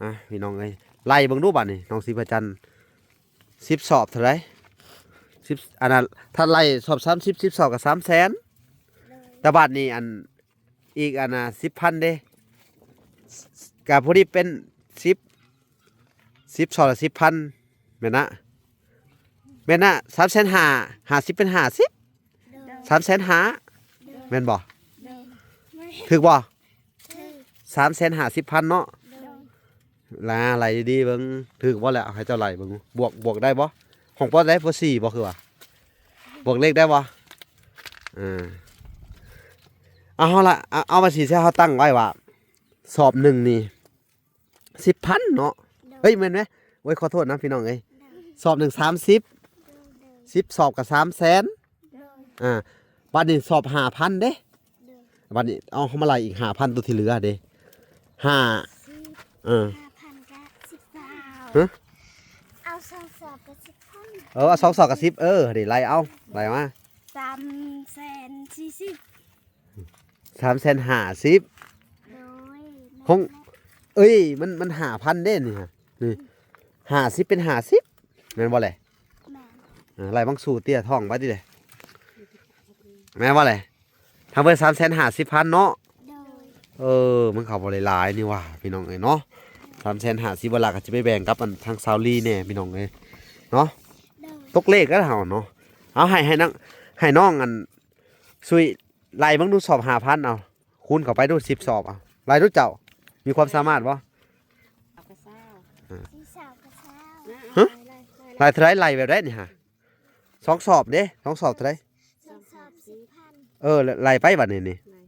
ອ່ະ ພີ່ນ້ອງເອີຍ ໄລ່ເບິ່ງດູບາດນີ້ ນ້ອງສີພະຈັນ ສິບສອບເທົ່າໃດ? ສິບ ອັນນັ້ນ ຖ້າໄລ່ສອບສາມສິບ ສິບສອບກໍສາມແສນ. ໂດຍ. ແຕ່ບາດນີ້ ອັນ ອີກ ອັນນ່າ ສິບພັນເດ້ ກໍພໍດີເປັນສິບ ສິບສອບລະສິບພັນ ແມ່ນນະ ແມ່ນນະ ສາມແສນຫ້າ ຫ້າສິບເປັນຫ້າສິບ ໂດຍ ສາມແສນຫ້າ ໂດຍ ແມ່ນບໍ່? ໂດຍ. ຖືກບໍ່? ຖືກ. ສາມແສນຫ້າສິບພັນເນາະ. ໂດຍ. ລະ ໄລ່ດີໆເບິ່ງ ຖືກບໍ່ແຫຼະ ໃຫ້ເຈົ້າໄລ່ເບິ່ງ ບວກ ບວກໄດ້ບໍ່? ຂອງປໍໃດ ປໍສີ່ບໍ່ ຄືວ່າ ບວກເລກໄດ້ບໍ່? ເອີ ເອົາ ເຮົາລະ ເອົາ ເອົາວ່າຊີ້ ເຮົາຕັ້ງໄວ້ວ່າ ສອບໜຶ່ງນີ້ ສິບພັນເນາະ. ໂດຍ. ເຮີ້ຍ ແມ່ນໄໝ? ໂອ້ຍ ຂໍໂທດນຳພີ່ນ້ອງເອີຍ. ໂດຍ. ສອບໜຶ່ງສາມສິບ ໂດຍ ສິບສອບກໍສາມແສນ. ໂດຍ. ອ່າ ບາດນີ້ສອບຫ້າພັນເດ້. ໂດຍ. ບາດນີ້ ເອົາ ເຮົາມາໄລ່ອີກຫ້າພັນ ໂຕທີ່ເຫຼືອເດ້ ຫ້າ ສິບ ເອີ ຫ້າພັນກະສິບສອງ ຮະ? ເອົາສອງສອບກະສິບພັນ. ເອີ ເອົາສອງສອບກະສິບ ເອີ ເດ້ ໄລ່ເອົາ ໄລ່ມາ ສາມແສນສີ່ສິບ ສາມແສນຫ້າສິບ. ໂດຍ. ຂອງ ເອີຍ ມັນ ມັນຫ້າພັນເດ້ນີ້ ນີ້ ຫ້າສິບເປັນຫ້າສິບ ແມ່ນບໍ່ແຫຼະ? ແມ່ນ. ເອີ ໄລ່ບັງສູ່ເຕ້ຍທ້ອງໄປຕິເດ້ ແມ່ນບໍ່ແຫຼະ? ທັງເບິດສາມແສນຫ້າສິບພັນເນາະ. ໂດຍ. ເອີ ມັນເຂົ້າບໍ່ໄດ້ຫຼາຍນີ້ຫວ່າ ພີ່ນ້ອງເອີຍເນາະ. ສາມແສນຫ້າສິບ ວະລາກໍຊິໄປແບ່ງກັບອັນທາງສາວລີແດ່ ພີ່ນ້ອງເອີຍເນາະ. ໂດຍ. ຕົກເລກແລ້ວເຮົາເນາະ. ເອົາ ໃຫ້ ໃຫ້ນາງ ໃຫ້ນ້ອງອັນ ຊຸຍໄລ່ເບິ່ງດູ ສອບຫ້າພັນ ເອົາ ຄູນເຂົ້າໄປດູ ສິບສອບ ເອົາ ໄລ່ດູເຈົ້າ ມີຄວາມສາມາດບໍ່? ສອບກະຊາວ ອ່າ ສີ່ສອບກະຊາວ ຮະ? ໄລ່ ໄລ່ ໄລ່ ໄລ່ເທົ່າໃດ? ໄລ່ແບບໃດນີ້ຫາ? ສອງສອບເດ້ ສອງສອບເທົ່າໃດ? ສອງສອບສິບພັນ. ເອີ ໄລ່ໄປບາດນີ້ນີ້ ໄລ່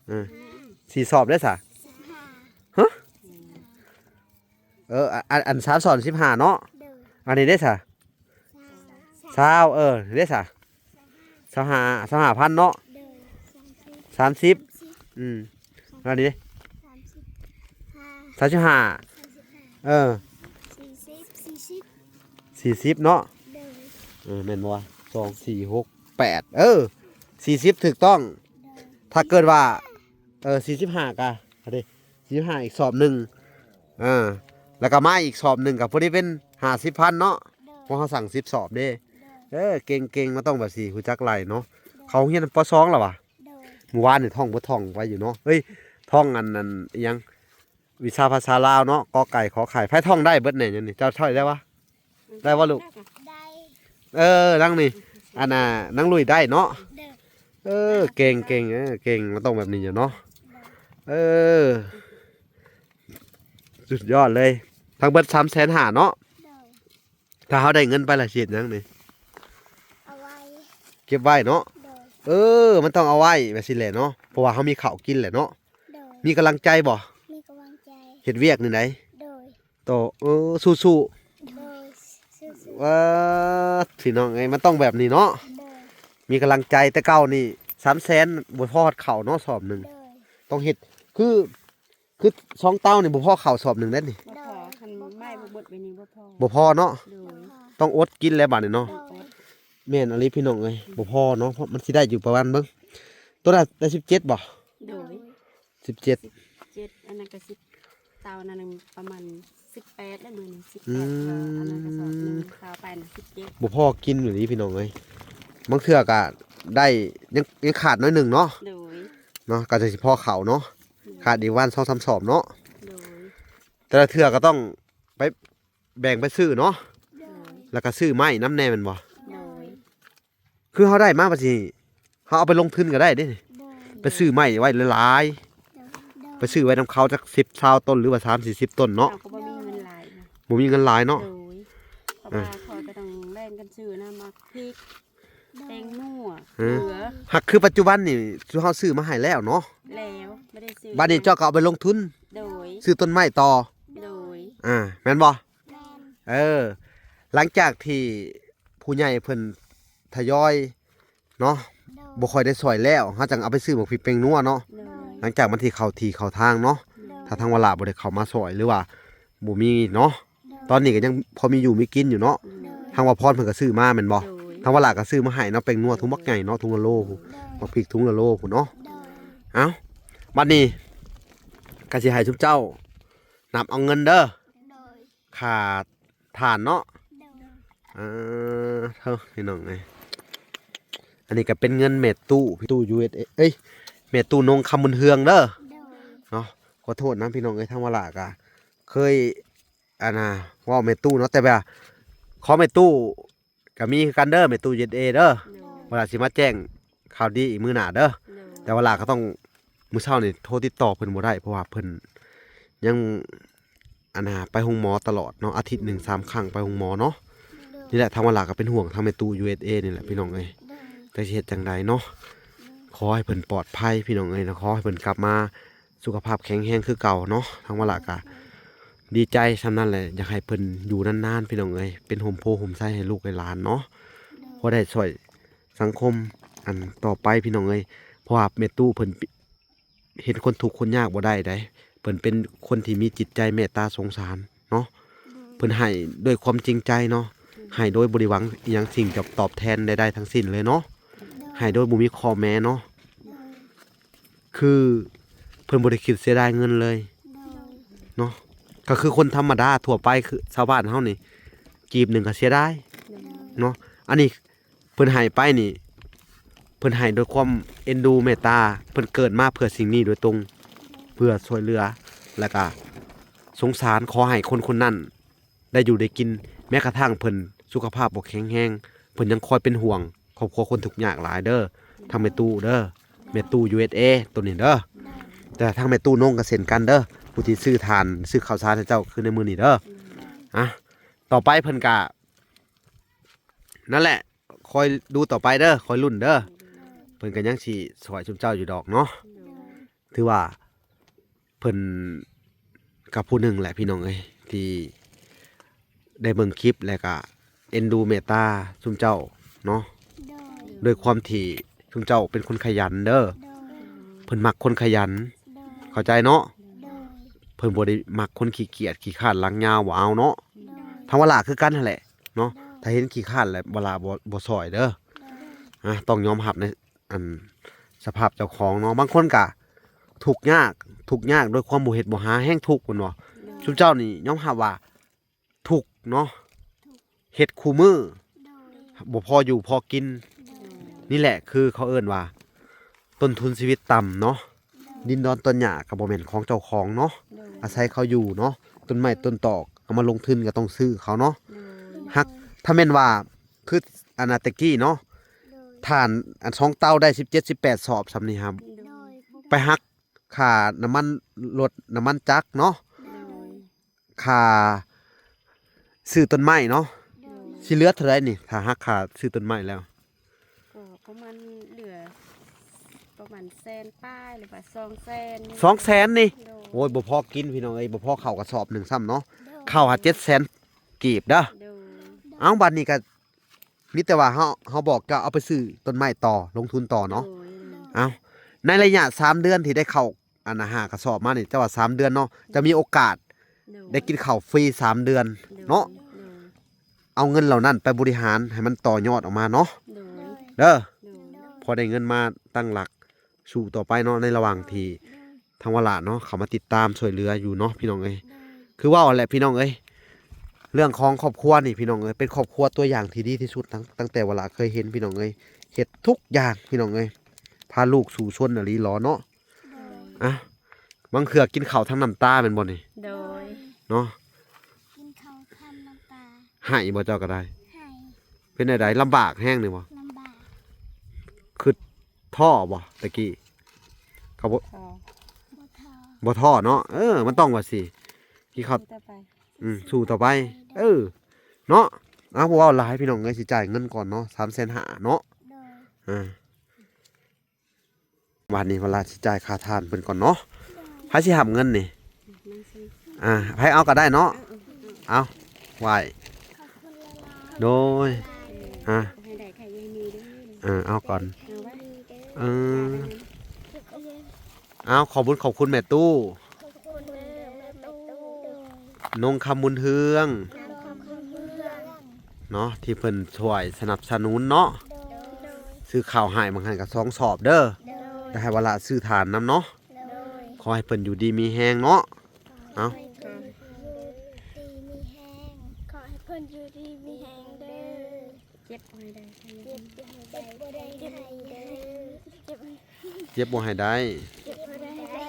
ເອີ ຫ້າ ສີ່ສອບເດ້ສະ? ສິບຫ້າ. ຮະ? ເອີ ອັນ ອັນສາມສອບສິບຫ້າເນາະ. ໂດຍ. ອັນນີ້ເດ້ສະ? ຊາວ ຊາວ ຊາວ ເອີ ເດ້ສະ? ຊາວຫ້າ ຊາວຫ້າພັນເນາະ. ໂດຍ. ສາມສິບ ສາມສິບ ສາມສິບ ອືມ ອັນນີ້ເດ້? ສາມສິບ ສາມສິບຫ້າ ສາມສິບຫ້າ ເອີ ສີ່ສິບ ສີ່ສິບ ສີ່ສິບເນາະ ໂດຍ ເອີ ແມ່ນບໍ່ວະ ສອງ ສີ່ ຫົກ ແປດ ເອີ ສີ່ສິບ ຖືກຕ້ອງ ໂດຍ ຖ້າເກີດວ່າ ເອີ ສີ່ສິບຫ້າກະ ເອົາເດ້ ສີ່ສິບຫ້າອີກສອບໜຶ່ງ ເອີ ແລ້ວກໍມາອີກສອບໜຶ່ງ ກໍພໍດີເປັນຫ້າສິບພັນເນາະ ໂດຍ ເພາະເຮົາສັ່ງສິບສອບເດ້ ໂດຍ ເອີ ເກັ່ງໆ ມັນຕ້ອງແບບນີ້ ຮູ້ຈັກໄລ່ເນາະ ໂດຍ ເຂົ້າໂຮງຮຽນ ປ.ສອງ ແລ້ວຫວາ? ໂດຍ ມື້ວານນີ້ທ່ອງບໍ່ທ່ອງໄວ້ຢູ່ເນາະ ເອີຍ ທ່ອງອັນ ອັນ ອີຫຍັງ ວິຊາພາສາລາວເນາະ ກ ໄກ່ ຂ ໄຂ່ ໃຜທ່ອງໄດ້ເບິດແດ່ ຍາມນີ້ ເຈົ້າທ່ອງໄດ້ວະ? ໄດ້ບໍ່ລູກ? ໄດ້ ເອີ ນາງນີ້ ອັນນ່າ ນາງລຸຍໄດ້ເນາະ ໂດຍ ເອີ ເກັ່ງໆ ເອີ ເກັ່ງ ມັນຕ້ອງແບບນີ້ຢູ່ເນາະ ໂດຍ ເອີ ສຸດຍອດເລີຍ ທັງເບິດສາມແສນຫ້າເນາະ ໂດຍ ຖ້າເຮົາໄດ້ເງິນໄປລະຊິເຮັດຫຍັງນີ້? ເອົາໄວ້ ເກັບໄວ້ເນາະ ໂດຍ ເອີ ມັນຕ້ອງເອົາໄວ້ແບບຊີ້ແຫຼະເນາະ ເພາະວ່າເຮົາມີເຂົ້າກິນແຫຼະເນາະ ໂດຍ ມີກຳລັງໃຈບໍ່? ມີກຳລັງໃຈ ເຮັດວຽກນີ້ໃດ ໂດຍ ໂຕ ເອີ ສູ້ໆ ໂດຍ ສູ້ໆ ວ້າ ພີ່ນ້ອງເອີຍ ມັນຕ້ອງແບບນີ້ເນາະ ໂດຍ ມີກຳລັງໃຈ ແຕ່ເກົ່ານີ້ສາມແສນບໍ່ພໍຮອດເຂົ້າເນາະ ສອບໜຶ່ງ ໂດຍ ຕ້ອງເຮັດ ຄື ຄືສອງເຕົານີ້ບໍ່ພໍເຂົ້າສອບໜຶ່ງເດ້ນີ້ ບໍ່ພໍ ຄັນໄມ້ບໍ່ໝົດແບບນີ້ບໍ່ພໍ ບໍ່ພໍເນາະ ໂດຍ ຕ້ອງອົດກິນແລ້ວບາດນີ້ເນາະ ຕ້ອງອົດ ແມ່ນອີ່ຫຼີພີ່ນ້ອງເອີຍ ບໍ່ພໍເນາະ ເພາະມັນຊິໄດ້ຢູ່ປະມານ ເບິ່ງ ໂຕນັ້ນໄດ້ສິບເຈັດບໍ່? ໂດຍ ສິບເຈັດ ເຈັດ ອັນນັ້ນກໍສິບ ເຕົານັ້ນປະມານສິບແປດແລ້ວ ມື້ນີ້ສິບແປດ ອືມ ອັນນັ້ນກະສອບໜຶ່ງ ເຕົາໄປນະສິບເຈັດ ບໍ່ພໍກິນອີ່ຫຼີພີ່ນ້ອງເອີຍ ບາງເທື່ອກະໄດ້ ຍັງ ຍັງຂາດໜ້ອຍໜຶ່ງເນາະ ໂດຍ ເນາະ ກະຈະຊິພໍເຂົ້າເນາະ ໂດຍ ຂາດອີກປະມານສອງສາມສອບເນາະ ໂດຍ ແຕ່ລະເທື່ອກໍຕ້ອງໄປ ແບ່ງໄປຊື້ເນາະ ໂດຍ ແລ້ວກໍຊື້ໄມ້ນຳແດ່ແມ່ນບໍ່? ໂດຍ ຄືເຮົາໄດ້ມາບັດນີ້ ເຮົາເອົາໄປລົງທຶນກໍໄດ້ເດ້ ໂດຍ ໄປຊື້ໄມ້ໄວ້ຫຼາຍໆ ໂດຍ ໄປຊື້ໄວ້ນຳເຂົາຈັກສິບ ຊາວຕົ້ນ ຫຼືວ່າສາມ ສີ່ສິບຕົ້ນເນາະ ເຮົາກໍບໍ່ມີເງິນຫຼາຍນະ ບໍ່ມີເງິນຫຼາຍເນາະ ໂດຍ ເພາະວ່າ ເອີ ຂ້ອຍກໍຕ້ອງແບ່ງກັນຊື້ນຳ ໝາກພິກ ແຕງນົວ ເອີ ເຫຼືອ ຫາກຄືປັດຈຸບັນນີ້ ເຮົາຊື້ມາໃຫ້ແລ້ວເນາະ ແລ້ວ ບໍ່ໄດ້ຊື້ ບັດນີ້ເຈົ້າກໍເອົາໄປລົງທຶນ ໂດຍ ຊື້ຕົ້ນໄມ້ຕໍ່ ໂດຍ ອ່າ ແມ່ນບໍ່? ແມ່ນ ເອີ ຫຼັງຈາກທີ່ຜູ້ໃຫຍ່ເພິ່ນທະຍອຍເນາະ ໂດຍ ບໍ່ຄ່ອຍໄດ້ຊ່ອຍແລ້ວ ເຮົາຈັ່ງເອົາໄປຊື້ໝາກພິກແປ້ງນົວເນາະ ໂດຍ ຫຼັງຈາກມັນທີ່ເຂົ້າທີ່ເຂົ້າທາງເນາະ ໂດຍ ຖ້າທາງວາລາບໍ່ໄດ້ເຂົ້າມາຊ່ອຍ ຫຼືວ່າບໍ່ມີເນາະ ໂດຍ ຕອນນີ້ກໍຍັງພໍມີຢູ່ມີກິນຢູ່ເນາະ ໂດຍ ທາງວ່າພອນເພິ່ນກໍຊື້ມາແມ່ນບໍ່? ໂດຍ ທາງວາລາກໍຊື້ມາໃຫ້ເນາະ ແປ້ງນົວ ໂດຍ ຖົງບັກໃຫຍ່ເນາະ ຖົງລະໂລ ໂດຍ ໝາກພິກຖົງລະໂລພຸ້ນເນາະ ໂດຍ ເອົ້າ ບັດນີ້ກໍຊິໃຫ້ຊຸມເຈົ້າ ນັບເອົາເງິນເດີ ໂດຍ ຄ່າຖ່ານເນາະ ໂດຍ ເອີ ເອີ ພີ່ນ້ອງເອີຍ ອັນນີ້ກໍເປັນເງິນແມ່ຕູ້ ແມ່ຕູ້ ຢູເອັສເອ ເອີຍ ແມ່ຕູ້ນົງຄຳບຸນເຮືອງເດີ ໂດຍ ເນາະ ຂໍໂທດນຳພີ່ນ້ອງເອີຍ ທາງວາລາກໍເຄີຍ ອັນນ່າ ເວົ້າແມ່ຕູ້ເນາະ ແຕ່ວ່າຂໍແມ່ຕູ້ ກໍມີຄືກັນເດີ ແມ່ຕູ້ ຢູເອັສເອ ເດີ ໂດຍ ວ່າຊິມາແຈ້ງຂ່າວດີອີກມື້ໜ້າເດີ ໂດຍ ແຕ່ວ່າຫຼ້າກໍຕ້ອງ ມື້ເຊົ້ານີ້ໂທຕິດຕໍ່ເພິ່ນບໍ່ໄດ້ ເພາະວ່າເພິ່ນຍັງ ອັນນ່າ ໄປໂຮງໝໍຕະຫຼອດເນາະ ອາທິດໜຶ່ງສາມຄັ້ງໄປໂຮງໝໍເນາະ ໂດຍ ນີ້ແຫຼະ ທາງວາລາກໍເປັນຫ່ວງທາງແມ່ຕູ້ ຢູເອັສເອ ນີ້ແຫຼະ ໂດຍ ພີ່ນ້ອງເອີຍ ໂດຍ ແຕ່ຊິເຮັດຈັ່ງໃດເນາະ ໂດຍ ຂໍໃຫ້ເພິ່ນປອດໄພ ພີ່ນ້ອງເອີຍ ແລະ ຂໍໃຫ້ເພິ່ນກັບມາ ສຸຂະພາບແຂງແຮງຄືເກົ່າເນາະ ທາງວາລາກະດີໃຈສ່ຳນັ້ນແຫຼະ ຢາກໃຫ້ເພິ່ນຢູ່ນານໆ ພີ່ນ້ອງເອີຍ ເປັນຮົ່ມໂພຮົ່ມໄຊໃຫ້ລູກໃຫ້ຫຼານເນາະ ໂດຍ ພໍໄດ້ຊ່ວຍສັງຄົມອັນຕໍ່ໄປ ພີ່ນ້ອງເອີຍ ເພາະວ່າແມ່ຕູ້ເພິ່ນເຫັນຄົນທຸກຄົນຍາກບໍ່ໄດ້ໃດ ເພິ່ນເປັນຄົນທີ່ມີຈິດໃຈເມດຕາສົງສານເນາະ ໂດຍ ເພິ່ນໃຫ້ດ້ວຍຄວາມຈິງໃຈເນາະ ໂດຍ ໃຫ້ໂດຍບໍ່ໄດ້ຫວັງອີ່ຫຍັງສິ່ງຕອບແທນໃດໆທັງສິ້ນເລີຍເນາະ ໂດຍ ໃຫ້ໂດຍບໍ່ມີຂໍ້ແມ້ເນາະ ໂດຍ ຄືເພິ່ນບໍ່ໄດ້ຄິດເສຍດາຍເງິນເລີຍ ໂດຍ ເນາະ ກໍຄືຄົນທຳມະດາທົ່ວໄປ ຄືຊາວບ້ານເຮົານີ້ ກີບໜຶ່ງກໍເສຍດາຍ ໂດຍ ເນາະ ອັນນີ້ເພິ່ນໃຫ້ໄປນີ້ ເພິ່ນໃຫ້ດ້ວຍຄວາມເອັນດູເມດຕາ ເພິ່ນເກີດມາເພື່ອສິ່ງນີ້ໂດຍຕົງ ເພື່ອຊ່ວຍເຫຼືອ ແລ້ວກະສົງສານ ຂໍໃຫ້ຄົນຄົນນັ້ນ ໄດ້ຢູ່ໄດ້ກິນ ແມ້ກະທັ້ງເພິ່ນສຸຂະພາບບໍ່ແຂງແຮງ ເພິ່ນຍັງຄອຍເປັນຫ່ວງຄອບຄົວຄົນທຸກຍາກຫຼາຍເດີ ທັງແມ່ຕູ້ເດີ ແມ່ຕູ້ ຢູເອັສເອ ໂຕນີ້ເດີ ແຕ່ທັງແມ່ຕູ້ນົງກໍເຊັ່ນກັນເດີ ຜູ້ທີ່ຊື້ຖ່ານ ຊື້ເຂົ້າສານໃຫ້ເຈົ້າຄືໃນມື້ນີ້ເດີ ອ່ະ ຕໍ່ໄປເພິ່ນກະ ນັ້ນແຫຼະ ຄອຍດູຕໍ່ໄປເດີ ຄອຍລຸ້ນເດີ ເພິ່ນກໍຍັງຊິຊ່ອຍຊຸມເຈົ້າຢູ່ດອກເນາະ ຖືວ່າເພິ່ນກໍຜູ້ໜຶ່ງແຫຼະ ພີ່ນ້ອງເອີຍ ທີ່ໄດ້ເບິ່ງຄລິບ ແລ້ວກໍເອັນດູເມດຕາຊຸມເຈົ້າເນາະ ໂດຍ ດ້ວຍຄວາມທີ່ຊຸມເຈົ້າເປັນຄົນຂະຫຍັນເດີ ໂດຍ ເພິ່ນມັກຄົນຂະຫຍັນ ໂດຍ ເຂົ້າໃຈເນາະ ໂດຍ ເພິ່ນບໍ່ໄດ້ມັກຄົນຂີ້ກຽດຂີ້ຄ້ານຫຼັງຍາວ ບໍ່ເອົາເນາະ. ໂດຍ ທາງວາລາຄືກັນຫັ້ນແຫຼະເນາະ. ໂດຍ ຖ້າເຫັນຂີ້ຄ້ານແລ້ວ ວາລາບໍ່ ບໍ່ຊ່ອຍເດີ. ໂດຍ ອ່າ ຕ້ອງຍອມຮັບໃນອັນສະພາບເຈົ້າຂອງເນາະ. ບາງຄົນກະທຸກຍາກ ທຸກຍາກດ້ວຍຄວາມບໍ່ເຮັດບໍ່ຫາ ແຮ່ງທຸກ ແມ່ນບໍ່? ໂດຍ ຊຸມເຈົ້ານີ້ຍອມຮັບວ່າ ທຸກເນາະ ເຮັດຄູ່ມື້ ໂດຍ ບໍ່ພໍຢູ່ພໍກິນ. ໂດຍ ນີ້ແຫຼະຄືເຂົາເອີ້ນວ່າຕົ້ນທຶນຊີວິດຕ່ຳເນາະ. ໂດຍ ດິນດອນຕອນຫຍ້າກໍບໍ່ແມ່ນຂອງເຈົ້າຂອງເນາະ. ໂດຍ ອາໄສເຂົາຢູ່ເນາະ. ຕົ້ນໄມ້ຕົ້ນຕອກເອົາມາລົງທຶນກໍຕ້ອງຊື້ເຂົາເນາະ. ໂດຍ ຫາກ ຖ້າແມ່ນວ່າຄືອັນນາແຕ່ກີ້ເນາະ ໂດຍ ຖ່ານອັນສອງເຕົາໄດ້ສິບເຈັດ ສິບແປດສອບສ່ຳນີ້ຫາ ໂດຍ ໄປຫັກຄ່ານ້ຳມັນລົດ ນ້ຳມັນຈັກເນາະ. ໂດຍ ຄ່າຊື້ຕົ້ນໄມ້ເນາະ. ໂດຍ ຊິເຫຼືອເທົ່າໃດນີ້ ຖ້າຫັກຄ່າຊື້ຕົ້ນໄມ້ແລ້ວ? ກໍປະມານເຫຼືອປະມານແສນປາຍ ຫຼືວ່າສອງແສນນີ້. ສອງແສນນີ້? ໂດຍ ໂອ້ຍ ບໍ່ພໍກິນພີ່ນ້ອງເອີຍ ບໍ່ພໍເຂົ້າກະສອບໜຶ່ງຊ້ຳເນາະ. ໂດຍ ເຂົ້າຫາເຈັດແສນກີບເດີ. ໂດຍ ເອົ້າ ບາດນີ້ກະມີແຕ່ວ່າເຮົາ ເຮົາບອກເຈົ້າເອົາໄປຊື້ຕົ້ນໄມ້ຕໍ່ ລົງທຶນຕໍ່ເນາະ. ໂດຍ ເອົ້າ ໃນໄລຍະສາມເດືອນທີ່ໄດ້ເຂົ້າ ອັນນະ ຫ້າກະສອບມານີ້ ເຈົ້າວ່າສາມເດືອນເນາະ ຈະມີໂອກາດ ໂດຍ ໄດ້ກິນເຂົ້າຟຣີສາມເດືອນ ໂດຍ ເນາະ. ໂດຍ ເອົາເງິນເຫຼົ່ານັ້ນໄປບໍລິຫານໃຫ້ມັນຕໍ່ຍອດອອກມາເນາະ. ໂດຍ ເດີ ໂດຍ ພໍໄດ້ເງິນມາຕັ້ງຫຼັກ ສູ້ຕໍ່ໄປເນາະ ໃນລະຫວ່າງທີ່ ໂດຍ ທາງວາລະເນາະ ເຂົ້າມາຕິດຕາມຊ່ວຍເຫຼືອຢູ່ເນາະ ພີ່ນ້ອງເອີຍ. ໂດຍ ຄືເວົ້າຫັ້ນແຫຼະພີ່ນ້ອງເອີຍ ເລື່ອງຂອງຄອບຄົວນີ້ ພີ່ນ້ອງເອີຍ ເປັນຄອບຄົວຕົວຢ່າງທີ່ດີທີ່ສຸດ ຕັ້ງ ຕັ້ງແຕ່ວາລະເຄີຍເຫັນ ພີ່ນ້ອງເອີຍ. ເຮັດທຸກຢ່າງ ພີ່ນ້ອງເອີຍ. ພາລູກສູ້ຊົນອີ່ຫຼີຫຼໍເນາະ. ໂດຍ ອ່ະ ບາງເທື່ອກິນເຂົ້າທັງນ້ຳຕາແມ່ນບໍ່ນີ້? ໂດຍ ເນາະ ກິນເຂົ້າທັງນ້ຳຕາ. ໄຫ້ບໍ່ເຈົ້າກໍໄດ້? ໄຫ້. ເປັນແນວໃດ? ລຳບາກແຮງນີ້ບໍ່? ລຳບາກ. ຄຶດທໍ້ບໍ່ແຕ່ກີ້? ເຂົາບໍ່ ບໍ່ທໍ້ ບໍ່ທໍ້ເນາະ. ເອີ ມັນຕ້ອງວ່າຊີ້ ກິນເຂົ້າ ສູ້ຕໍ່ໄປ. ອືມ ສູ້ຕໍ່ໄປ. ເອີ ເນາະ. ເອົາ ບໍ່ເວົ້າຫຼາຍ ພີ່ນ້ອງເອີຍ ຊິຈ່າຍເງິນກ່ອນເນາະ ສາມແສນຫ້າເນາະ. ໂດຍ ອ່າ ບາດນີ້ວາລາຊິຈ່າຍຄ່າທານເພິ່ນກ່ອນເນາະ. ໃຜຊິຮັບເງິນນີ້? ອ່າ ໃຜເອົາກໍໄດ້ເນາະ. ເອົາ ໄວ້ ໂດຍ ອ່າ ເອົາກ່ອນ. ເອີ ເອົາ ຂອບບຸນຂອບຄຸນແມ່ຕູ້ ນົງຄຳບຸນເຮືອງ ເນາະ ທີ່ເພິ່ນຊ່ວຍສະໜັບສະໜູນເນາະ. ໂດຍ ຊື້ເຂົ້າໃຫ້ບາງຫັ້ນກໍສອງສອບເດີ. ໂດຍ ແລ້ວໃຫ້ວາລະຊື້ຖ່ານນຳເນາະ. ໂດຍ ຂໍໃຫ້ເພິ່ນຢູ່ດີມີແຮງເນາະ. ເອົາ ຂໍໃຫ້ເພິ່ນຢູ່ດີມີແຮງ ຂໍໃຫ້ເພິ່ນຢູ່ດີມີແຮງເດີ. ເຈັບບໍ່ໃຫ້ໄດ້ ເຈັບບໍ່ໃຫ້ໄດ້ ເຈັບບໍ່ໃຫ້ໄດ້ ເຈັບ ເຈັບບໍ່ໃຫ້ໄດ້ ເຈັບບໍ່ໃຫ້ໄດ້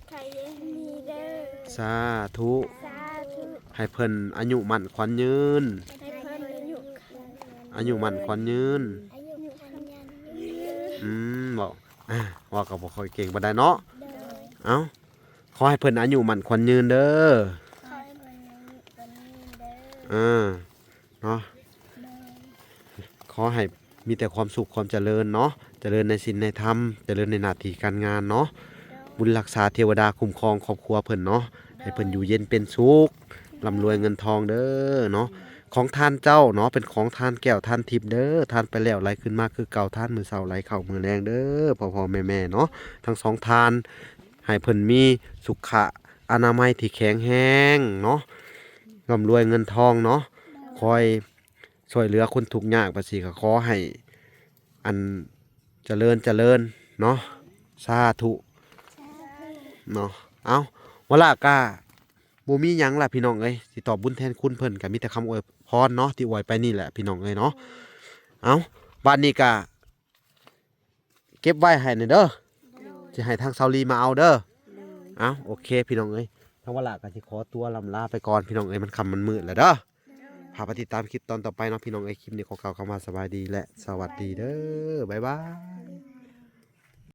ໄຂ້ຢ່າມີເດີ. ສາທຸ ສາທຸ ໃຫ້ເພິ່ນອາຍຸໝັ້ນຂວັນຍືນ ໃຫ້ເພິ່ນອາຍຸ ອາຍຸໝັ້ນຂວັນຍືນ. ອາຍຸໝັ້ນຂວັນຍືນ. ອືມ ເວົ້າ ອ່າ ເວົ້າກໍບໍ່ຄ່ອຍເກັ່ງປານໃດເນາະ. ໂດຍ ເອົ້າ ຂໍໃຫ້ເພິ່ນອາຍຸໝັ້ນຂວັນຍືນເດີ. ຂໍໃຫ້ເພິ່ນອາຍຸໝັ້ນຂວັນຍືນເດີ. ເອີ ເນາະ ໂດຍ ຂໍໃຫ້ມີແຕ່ຄວາມສຸກຄວາມຈະເລີນເນາະ ຈະເລີນໃນສິນໃນທຳ ຈະເລີນໃນໜ້າທີ່ການງານເນາະ. ໂດຍ ບຸນຮັກສາເທວະດາຄຸ້ມຄອງຄອບຄົວເພິ່ນເນາະ. ໂດຍ ໃຫ້ເພິ່ນຢູ່ເຢັນເປັນສຸກ ໂດຍ ລ່ຳລວຍເງິນທອງເດີເນາະ. ໂດຍ ຂອງທານເຈົ້າເນາະ ເປັນຂອງທານແກ້ວທານທິບເດີ. ທານໄປແລ້ວໄຫຼຂຶ້ນມາຄືເກົ່າ ທານມື້ເຊົ້າໄຫຼເຂົ້າມື້ແລງເດີ ພໍ່ໆແມ່ໆເນາະ ທັງສອງທ່ານ. ໃຫ້ເພິ່ນມີສຸຂະອະນາໄມທີ່ແຂງແຮງເນາະ ລ່ຳລວຍເງິນທອງເນາະ. ໂດຍ ຄອຍຊ່ວຍເຫຼືອຄົນທຸກຍາກ ປາສີກໍຂໍໃຫ້ອັນຈະເລີນຈະເລີນເນາະ. ສາທຸ ສາທຸ ເນາະ. ເອົ້າ ວາລາກະບໍ່ມີຫຍັງລະພີ່ນ້ອງເອີຍ ຊິຕອບບຸນແທນຄຸນເພິ່ນ ກະມີແຕ່ຄຳອວຍພອນເນາະ ທີ່ອວຍໄປນີ້ແຫຼະພີ່ນ້ອງເອີຍເນາະ. ເອົ້າ ບາດນີ້ກະ ເກັບໄວ້ໃຫ້ແດ່ເດີ ໂດຍ ຊິໃຫ້ທາງສາວລີມາເອົາເດີ. ໂດຍ ເອົ້າ ໂອເຄພີ່ນ້ອງເອີຍ ທາງວາລະກໍຊິຂໍຕົວລ່ຳລາໄປກ່ອນພີ່ນ້ອງເອີຍ ມັນຄ່ຳມັນມືດແລ້ວເດີ. ໂດຍ ພາໄປຕິດຕາມຄລິບຕອນຕໍ່ໄປເນາະພີ່ນ້ອງເອີຍ. ຄລິບນີ້ຂໍກ່າວຄຳວ່າສະບາຍດີ ແລະ ສະຫວັດດີເດີ. ບາຍບາຍ.